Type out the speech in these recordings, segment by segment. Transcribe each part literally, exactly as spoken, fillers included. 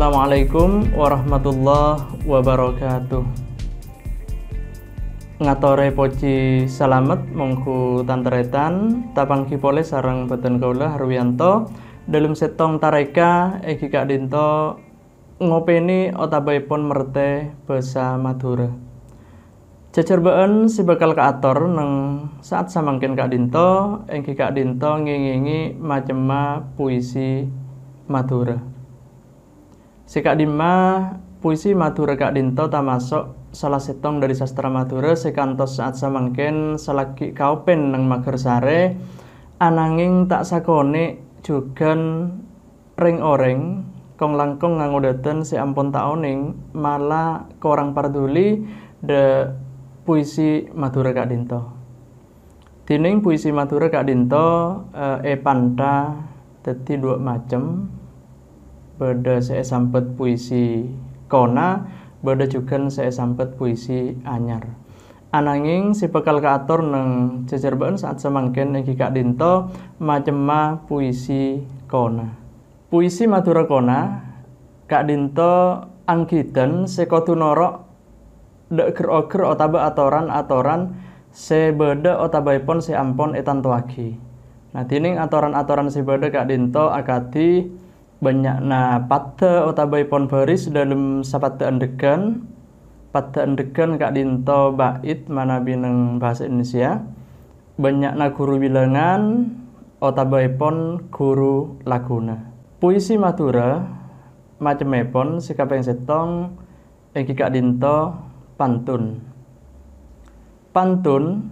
Assalamualaikum warahmatullahi wabarakatuh. Ngatorè pojhi salamet mongghu tan-tarètan, tapangghi polè sareng bhâdhân kaulâ Harwiyanto, dhâlem sèttong tarèka èngghi ka'dhinto ngopènè otabâèpon mertè bhâsa Madhurâ. Jhâjhârbâ'ân sè bhâkal kaator neng sa'at samangkèn ka'dhinto, èngghi ka'dhinto ngèngèngè macemma puisi Madhurâ. Sè ka'dhimma, puisi Madhurâ ka'dhinto tamaso' sala sèttong dhâri sastra Madhurâ sè kantos sa'at samangkèn salaghi kaopèn neng Maghârsarè, anangèng ta' sakonè' jhughân rèng-orèng kong-langkong ngangodâdhân sè ampon ta' onèng, mala korang parduli dhâ' puisi Madhurâ ka'dhinto. Dhinèng puisi Madhurâ ka'dhinto, eh, èpantha dhâddhi dhuwâ' macem, bâdâ sè èsambhât puisi kona, bâdâ jhughân sè èsambhât puisi anyar. Anangèng sè bhâkal kaator neng jhâjhârbâ'ân sa'at samangkèn èngghi ka'dhinto macemma puisi kona. Puisi Madhurâ kona ka'dhinto anggidhân sè kodhu noro' dhâ'-, ghâr-oghâr otabâ atoran-atoran sè bâdâ otabâèpon sè ampon ètantowaghi. Nah, dhinèng atoran-atoran sè bâdâ ka'dhinto akadhi bânnya'na paddhâ otabâèpon bhâris dhâlem sapaddhâ endheghân. Paddhâ endheghân ka'dhinto bait manabi neng bhâsa Indonesia. Bânnya'na ghuru bilângan otabâèpon ghuru laguna. Puisi Madhurâ macemmèpon sè kapèng sèttong èngghi ka'dhinto pantun. Pantun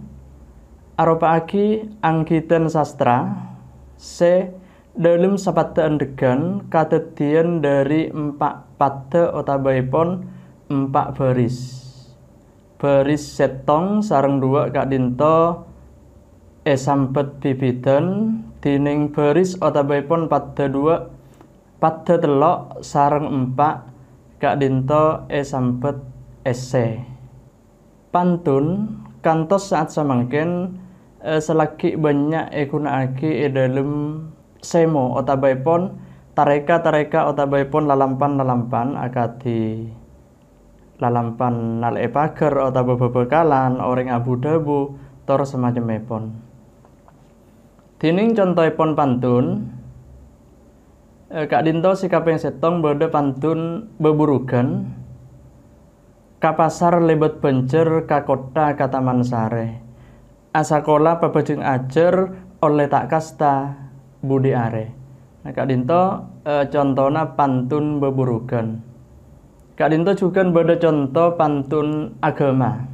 aropa'aghi anggidhân sastra sè dhâlem sapaddhâ endheghân kadhâddhiyân dhâri empa' paddhâ otabâèpon empa' bhâris. Bhâris sèttong sareng dhuwâ' ka'dhinto èsambhât bibidhân, dhinèng bhâris otabâèpon paddhâ dhuwâ', paddhâ tello' sareng empa' ka'dhinto èsambhât èssè. Pantun kantos sa'at samangkèn, eh, salaghi bânnya' èghuna'aghi è dhâlem sèmo otabâèpon tarèka-tarèka otabâèpon lalampan-lalampan akadhi lalampan nalè'è paghâr otabâ bhâbhâkalan, orèng abu-dhâbu, tor samacemmèpon. Dhinèng contoèpon pantun, eh, ka'dhinto sè kapèng sèttong bâdâ pantun bhâbhurughân, ka pasar lèbât bhânjhâr, ka kottha, ka taman sarè. Asakola pabhâjheng ajhâr, ollè ta' kasta budi arè. Nah, ka'dhinto, eh, contona pantun bhâbhurughân. Ka'dhinto jhughân bâdâ conto pantun aghâma.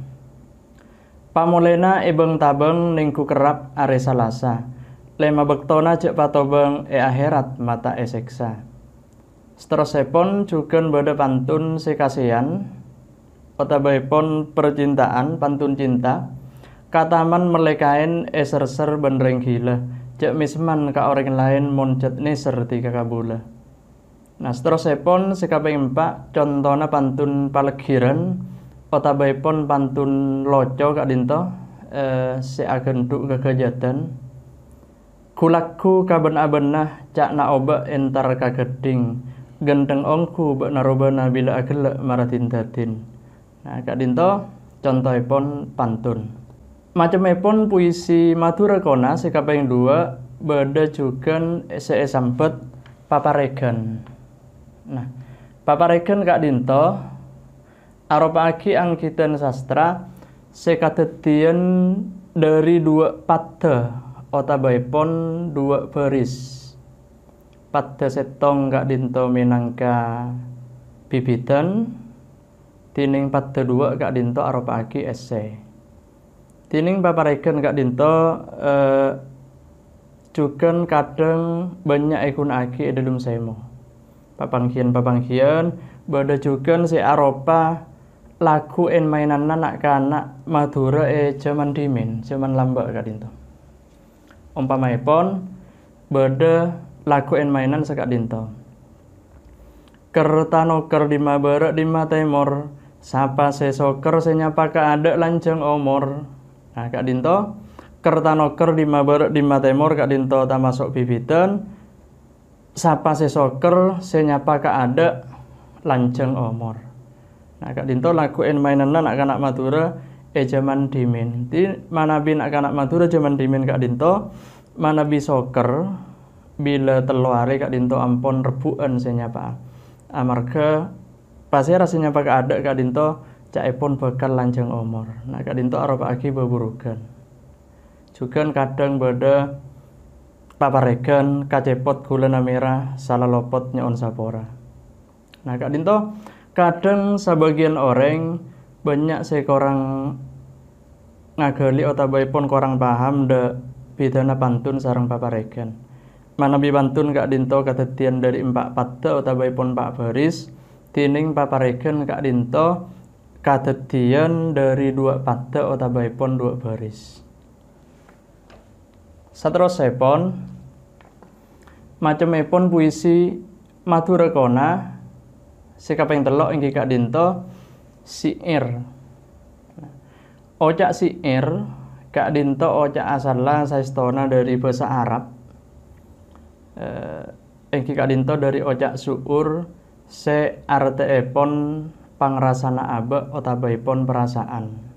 Pamolèna è bâng-tabâng nèngghu kerrap arè Salasa. Lèma bâktona jhâ' patobâng è akhèrat mata èsèksa. Saterrossèpon jhughân bâdâ pantun sè kasèyan, otabâèpon percintaan, pantun cinta, ka taman mellè kaèn èserser bân rèng ghilâ, jhâ' mèsman ka orèng laèn mon jhât nèser dhika kabulâ. Nah, saterrossèpon sè kapèng empa', contona pantun palegghiran, otabâèpon pantun loco ka'dhinto, eh, sè aghândhu' kaghâjâdhân. Ghu-lagghu ka bân-abânna, ca'na obâ' èntar ka ghâddhing. Ghântheng ongghu bâ'na robâna bilâ aghellâ' mara din-dâdin. Nah, ka'dhinto contoèpon pantun. Macemmèpon puisi Madhurâ kona sè kapèng dhuwâ' bâdâ jhughân sè èsambhât paparèghân. Nah, paparèghân ka'dhinto aropa'aghi anggidhân sastra sè kadhâddhiyân dhâri dhuwâ' paddhâ otabâèpon dhuwâ' bhâris. Paddhâ sèttong ka'dhinto mènangka bibidhân, dhinèng paddhâ dhuwâ' ka'dhinto aropa'aghi èssè. Dhinèng paparèghân ka'dhinto, eh, jhughân kadhâng bânnya' èghuna'aghi è dhâlem sèmo. Papanggiyân-papanggiyân bâdâ jhughân sè aropa lagghu èn-maènanna na'-kana' Madhurâ è jhâman dhimèn, jhâman lambâ' ka'dhinto. Ompamaèpon, bâdâ lagghu èn-maènan saka'dhinto. Ker-tanoker dimma bârâ' dimma tèmor, sapa sè soker sè nyapa ka adâ' lanjhâng omor. Nah, ka'dhinto, ker-tanoker dimma bârâ' dimma tèmor ka'dhinto tamaso' bibidhân, sapa sè soker sè nyapa ka adâ' lanjhâng omor. Nah, ka'dhinto lagghu' èn-maènanna na'-kana' Madhurâ è jhâman dhimèn. Dhâddhi, manabi na'-kana' Madhurâ jhâman dhimèn ka'dhinto, manabi sokèr, bilâ tello arè ka'dhinto ampon rebbhu'ân sè nyapa'a. Amarghâ pasèra sè nyapa kaadâ' ka'dhinto, ca'èpon bhâkal lanjhâng omor. Nah, ka'dhinto aropa'aghi bhâbhurughân. Jhughân kadhâng bâdâ paparèghân, kacèpot ghulâna mèra, sala lopot nyo'on sapora. Nah, ka'dhinto kadhâng sabâgiyân orèng bânnya' sè korang ngaghâli otabâèpon korang paham dâ' bhidhâna pantun sareng paparèghân. Manabi pantun ka'dhinto kadhâddhiyân dâri empa' paddhâ otabâèpon empa' bhâris, dhinèng paparèghân ka'dhinto kadhâddhiyân dâri duwâ' paddhâ otabâèpon duwâ' bhâris. Saterrossèpon, macemmèpon puisi Madhurâ Kona sè kapèng tello' èngghi ka'dhinto syi'ir. Oca' syi'ir ka'dhinto oca' asalla saèstona dâri bhâsa Arab, eh, èngghi ka'dhinto dâri oca' syu'ur sè artèèpon pangrasana abâ' otabâèpon parasa'an.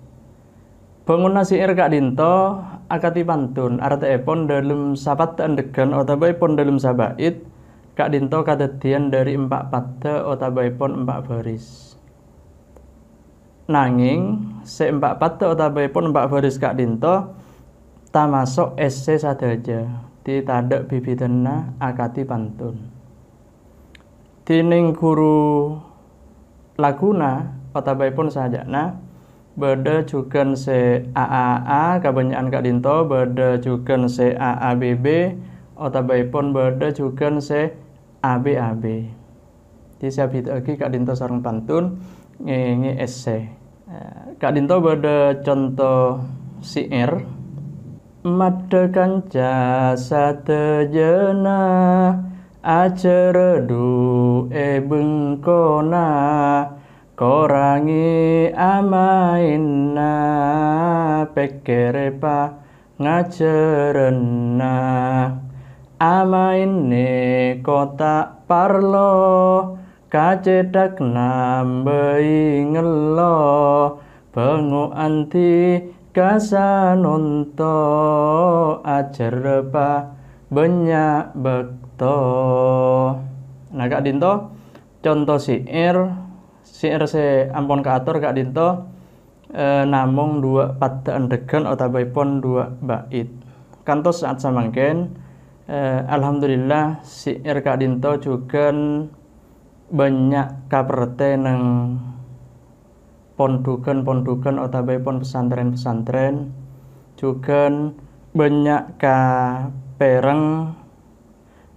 Bhângonna syi'ir ka'dhinto akadhi pantun, artèèpon dâlem sapaddhâ endheghân otabâèpon dâlem sabait, ka'dhinto kadhâddhiyân dâri empa' paddhâ otabâèpon empa' bhâris. Nangèng, sè empa' paddhâ otabâèpon empa' bhâris ka'dhinto tamaso' èssè sadhâjâ, dhâddhi tadâ' bhidhâna akadhi pantun. Dhinèng ghuru laguna otabâèpon sajâna, bâdâ jhughân sè A A A, kabânnya'an ka'dhinto, bâdâ jhughân sè A A B B, otabâèpon bâdâ jhughân sè A B A B. Dhâddhi sè abhidhâ'aghi ka'dhinto sareng pantun ngèngè èssè. Eh, ka'dhinto bâdâ conto syi'ir. Maddhâ kanca sadhâjâna, ajhârâ dhu è bengkona, korangè amaènna, pèkkèrè pa- ngajhârânna. Amaènnè ko' ta' parlo, kacèthak nambâi ngello, bângo andi' ka sanonto, ajhârâ pa bânnya' bâkto. Nah, ka'dhinto conto syi'ir, syi'ir sè ampon kaator ka'dhinto, eh, namong duwâ' paddhâ endheghân otabâèpon duwâ' bait. Kantos sa'at samangkèn, eh, alhamdulillah, syi'ir ka'dhinto jhughân bânnya' kapertè neng pondhughân-pondhughân otabâèpon pesantren-pesantren, jhughân bânnya' kapèreng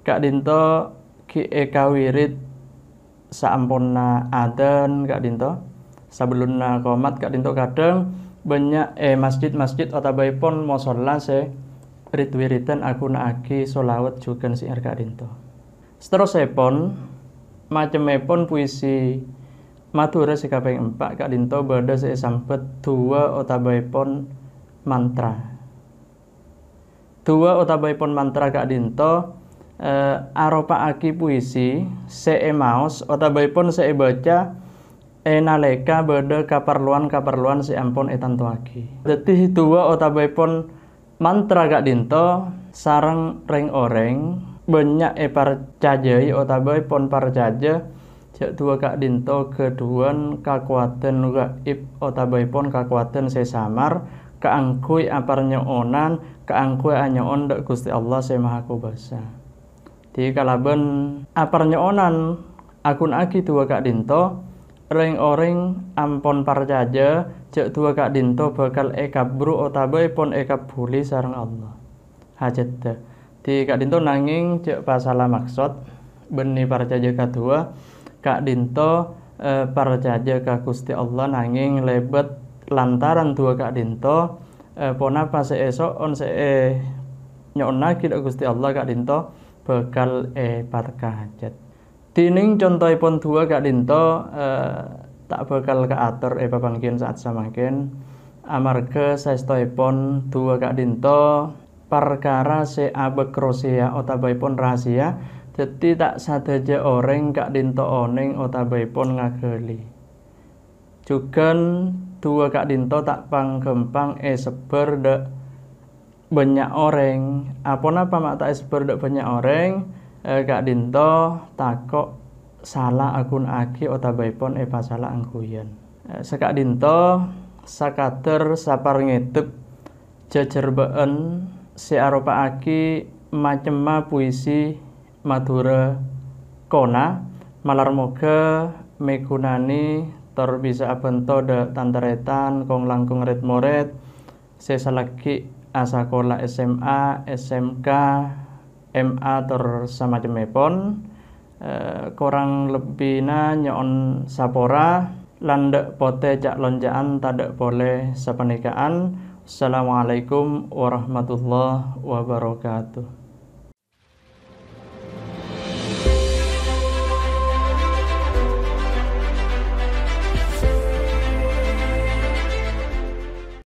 ka'dhinto ghi' èkawirid saamponna adzan ka'dhinto, sabellunna qomat ka'dhinto kadhâng bânnya' è masjid-masjid otabâèpon mosolla sè rid-wiridan aghuna'aghi sholawat jhughân syi'ir ka'dhinto. Saterrossèpon, macemmèpon puisi Madhurâ sè kapèng empa' ka'dhinto bâdâ sè èsambhât duwâ otabâèpon mantra. Duwâ otabâèpon mantra ka'dhinto, eh, aropa'aghi puisi sè èmaos otabâèpon sè èbâca è nalèka bâdâ kaparlowan-kaparlowan sè ampon ètantowaghi. Dhâddhi, duwâ otabâèpon mantra ka'dhinto sareng rèng-orèng bânnya' èparcajâi otabâèpon parcajâ jhâ' duwâ ka'dhinto ghâdhuwân kakowadhân ghaib otabâèpon kakowadhân sè samar kaangghuy aparnyo'onan, kaangghuy anyo'on dâ' Ghustè Allah Sè Mahakobâsa. Dhâddhi, kalabân aparnyo'onan aghuna'aghi duwâ ka'dhinto, rèng-orèng ampon parcajâ jhâ' duwâ ka'dhinto bhâkal èkabbhru otabâèpon èkabbhuli sareng Allah. Hajâddhâ. Dhâddhi ka'dhinto nangèng jhâ' pasala maksod, bânnè parcajâ ka duwâ, ka'dhinto, eh, parcajâ ka Ghustè Allah nangèng lèbât lantaran duwâ ka'dhinto, eh, ponapa sè èso'on sè ènyo'onnaghi dâ' Ghustè Allah ka'dhinto bhâkal èpatekka hajât. Dhinèng contoèpon duwâ ka'dhinto, eh, ta' bhâkal kaator è papangghiyân sa'at samangkèn, amarghâ saèstoèpon duwâ ka'dhinto parkara sè abâk roseya otabâèpon rahasia, Dhâddhi ta' sadhâjâ orèng ka'dinto onèng otabâèpon ngaghâli. Jhughân du'a ka'dinto ta' pang-ghâmpang èsebbhâr dâ' bânnya' orèng. Aponapa ma' ta' èsebbhâr dâ' bânnya' orèng? Eh, ka'dinto tako' sala aghuna'aghi otabâèpon èpasala angghuyan. Eh, saka'dinto sakadâr saparngèdhep jhâjhârbâ'ân sè aropa'aghi macemma puisi Madhurâ kona, malar moghâ mèghunanè tor bisa abhânto dâ' tan-tarètan, kong-langkong rèd-morèd sè salaghi asakola S M A, S M K, M A, tor samacemmèpon. Eh, korang lebbina nyo'on sapora, landhâ' potè ca'-lonca'an tadâ' polè sapanèka'an. Assalamualaikum warahmatullahi wabarakatuh.